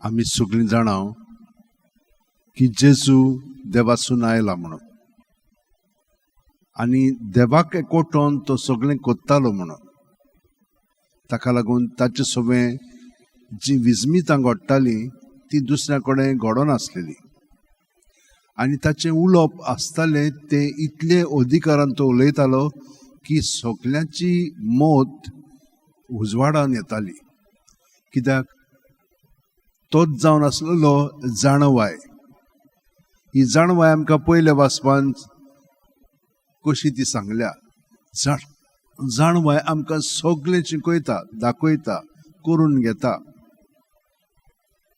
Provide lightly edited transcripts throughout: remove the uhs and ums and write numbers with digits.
आमी सगळीं जाणां की जेजू देवासून आयला म्हणून आनी देवाक एकवटोन तो सगळें कोत्तालो म्हणून. ताका लागून ताचे सगळें जी विस्मितां घडटालीं ती दुसऱ्या कडेन घडोनासलेली आनी ताचें उलोवप आसतालें तें इतलें अधिकारान तो उलयतालो की सगल्यांची मत उजवाडान येताली, कित्याक तोच जावन आसलेलो जाणवाय. ही जाणवाय आमकां पयल्या वाचपान कशी ती सांगल्या. जाणवाय आमकां सगळें शिकयता, दाखयता, करून घेता.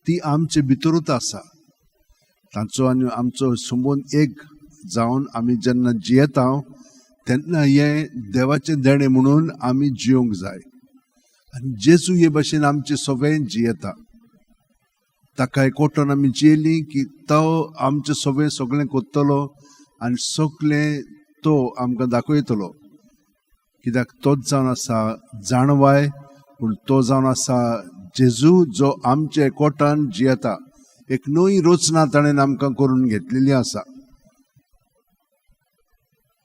ती आमचे भितरूच आसा. तांचो आनी आमचो संबंद एक जावन आमी जेन्ना जियेता तेन्ना हें देवाचें देणें म्हणून आमी जियोंक जाय. आनी जेजू हे भाशेन आमचे सगळें जियेता. ताका एकवटून आमी जियेली की तो आमचें सगळें सगळें करतलो आनी सगळें तो आमकां दाखयतलो, कित्याक तोच जावन आसा जाणवाय, पूण तो जावन आसा जेजू जो आमच्या एकवटान जियेता. एक नवी रचना ताणें आमकां करून घेतलेली आसा,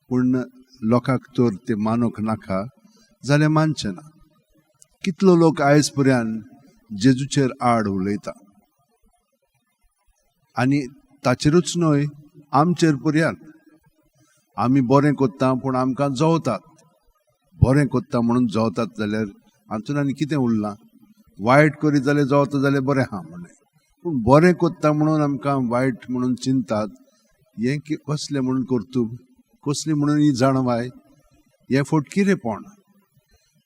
पूण लोकांक तर ते मानूंक नाका जाल्यार मानचें ना. कितलो लोक आयज पर्यंत जेजूचेर आड उलयता आनी ताचेरूच न्हय आमचेर पर्यंत. आमी बरें करता पूण आमकां जवतात, बरें करता म्हणून जवतात जाल्यार हातून आनी कितें उरलां? वायट करीत जाल्यार जवता जाल्यार बरें आहा म्हणलें, पूण बरें करता म्हणून आमकां वायट म्हणून चिंतात, हें कसलें म्हणून कर्तूब, कसली म्हणून ही जाणवाय, हें फटकिरेपण.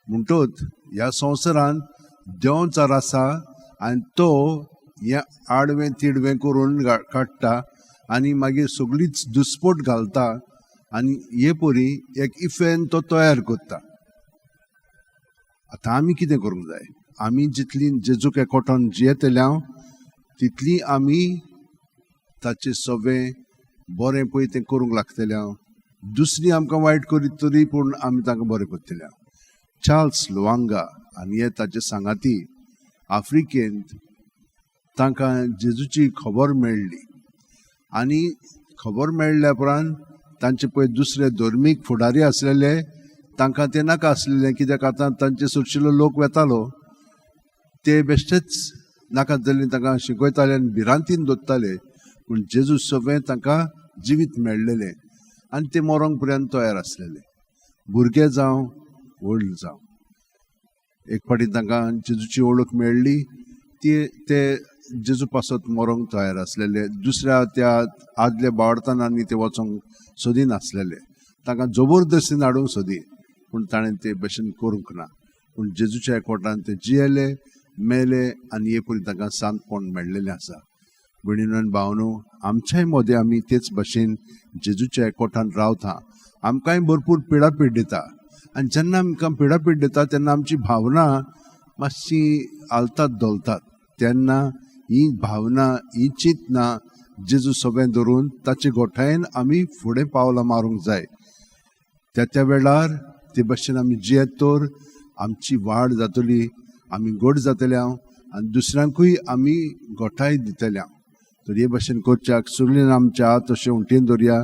म्हणटोच ह्या संवसारांत देंवचार आसा आनी तो हें आडवें तिडवें करून काडटा आनी मागीर सगळीच दुस्पोट घालता आनी हे परी एक इफेन तो तयार करता. आतां आमी कितें करूंक जाय? आमी जितली जेजूक एकवटान जियेतले तितली आमी ताचें सगळें बरें पळय तें करूंक लागतले. दुसरी आमकां वायट करीत तरी पूण आमी तांकां बरें करतले. चार्ल्स लुवांगा आनी हे ताचे सांगाती आफ्रिकेंत तांकां जेजूची खबर मेळ्ळी आनी खबर मेळ्ळ्या उपरांत तांचे पळय दुसरे धर्मीक फुडारी आसलेले तांकां ते नाका आसलेले, कित्याक आतां तांचे सुरशिल्लो लोक वेतालो, ते बेश्टेच नाका जाल्ले तांकां शिकयताले आनी भिरांतीन दवरताले. पूण जेजू सगळें तांकां जिवीत मेळ्ळेलें आनी ते मरोंक पर्यंत तयार आसलेले, भुरगे जावं व्हडले जावं. एक फावटी तांकां जेजूची वळख मेळ्ळी, ते जेजू पासत मरोंक तयार आसलेले. दुसऱ्या त्या आदल्या बावडतानांनी ते वचोंक सोदिनासलेले, तांकां जबरदस्तीन हाडूंक सोदी, पूण ताणें ते भशेन करूंक ना. पूण जेजूच्या एकवटान ते जियेले, मेले आनी हे परी तांकां शांतपण मेळ्ळेलें आसा. भयणीनो आनी भावनो, आमच्याय मदें आमी तेच भशेन जेजूच्या एकवटान रावता. आमकांय भरपूर पिडापीड दिता आनी जेन्ना आमकां पिडापीड दिता तेन्ना आमची भावना मातशी हालतात धोलतात. तेन्ना ही भावना, ही चिंतना जेजू सगळें धरून ताचे गोठायेन आमी फुडें पावलां मारूंक जाय. त्या त्या वेळार ते भशेन आमी जियेत तर आमची वाड जातली, आमी गोड जातले आनी दुसऱ्यांकूय आमी गोठाय दितले. तर हे भशेन करच्याक सगळीं आमच्या हात अशें उंटेन दवरया,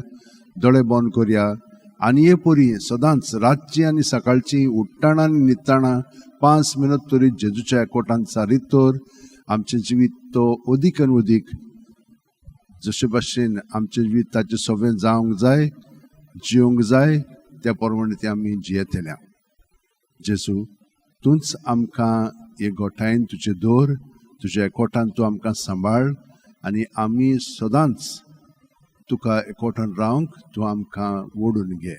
दोळे बंद करया आनी हे परी सदांच रातची आनी सकाळची उठ्ठाना आनी न्हिदतना 5 मिनट तरी जेजूच्या एकवटान सारीत तर आमचें जिवीत तो अदीक आनी अदीक जशे भाशेन आमचें जिवीत ताचें सगळें जावंक जाय, जिवंक जाय, त्या प्रमाणे तें आमी जियेतले. जेजू, तूंच आमकां हे गोठायेन तुजें दवर, तुज्या एकवटान तूं आमकां सांबाळ आनी आमी सदांच तुका एकवटान रावंक तूं आमकां ओडून घे.